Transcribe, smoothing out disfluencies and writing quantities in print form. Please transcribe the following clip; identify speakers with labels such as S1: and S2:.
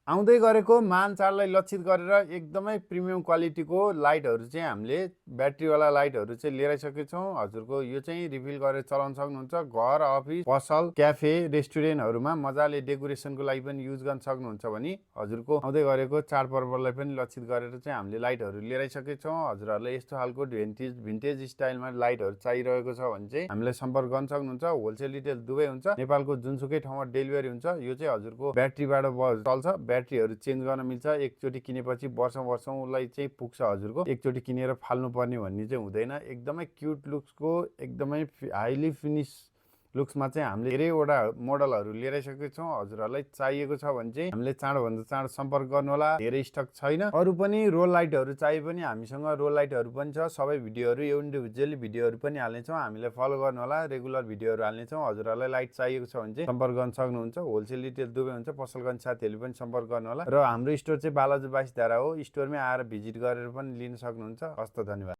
S1: आउँदै गरेको महान चाडलाई लक्षित गरेर एकदमै प्रिमियम क्वालिटीको लाइटहरू चाहिँ हामीले ब्याट्रीवाला लाइटहरू चाहिँ लिएर आइसकेका छौँ। हजुरको यो चाहिँ रिफिल गरेर चलाउन सक्नुहुन्छ। घर, अफिस, पसल, क्याफे, रेस्टुरेन्टहरूमा मजाले डेकोरेसनको लागि पनि युज गर्न सक्नुहुन्छ भने हजुरको आउँदै गरेको चाडपर्वलाई पनि लक्षित गरेर चाहिँ हामीले लाइटहरू लिएर आइसकेका छौँ। हजुरहरूलाई यस्तो खालको भिन्टेज स्टाइलमा लाइटहरू चाहिरहेको छ भने चाहिँ हामीलाई सम्पर्क गर्न सक्नुहुन्छ। होलसेल रिटेल दुवै हुन्छ। नेपालको जुनसुकै ठाउँमा डेलिभरी हुन्छ। यो चाहिँ हजुरको ब्याट्रीबाट चल्छ। ब्याट्रीहरू चेन्ज गर्न मिल्छ। एकचोटि किनेपछि वर्षौँलाई चाहिँ पुग्छ। हजुरको एकचोटि किनेर फाल्नु पर्ने भन्ने चाहिँ हुँदैन। एकदमै क्युट लुक्सको एकदमै हाइली फिनिस लुक्समा चाहिँ हामीले धेरैवटा मोडलहरू लिएर आइसकेका छौँ। हजुरहरूलाई चाहिएको छ भने चाहिँ हामीले चाँडोभन्दा चाँडो सम्पर्क गर्नुहोला। धेरै स्टक छैन। अरू पनि रोल लाइटहरू चाहिए पनि हामीसँग रोल लाइटहरू पनि छ। सबै भिडियोहरू इन्डिभिजुअली भिडियोहरू पनि हाल्नेछौँ। हामीलाई फलो गर्नुहोला। रेगुलर भिडियोहरू हाल्नेछौँ। हजुरहरूलाई लाइट चाहिएको छ भने चाहिँ सम्पर्क गर्न सक्नुहुन्छ। होलसेल रिटेल दुवै हुन्छ। पसल गर्ने साथीहरूले पनि सम्पर्क गर्नुहोला। र हाम्रो स्टोर चाहिँ बालाजु 22 धारा हो। स्टोरमै आएर भिजिट गरेर पनि लिन सक्नुहुन्छ। हस्त धन्यवाद।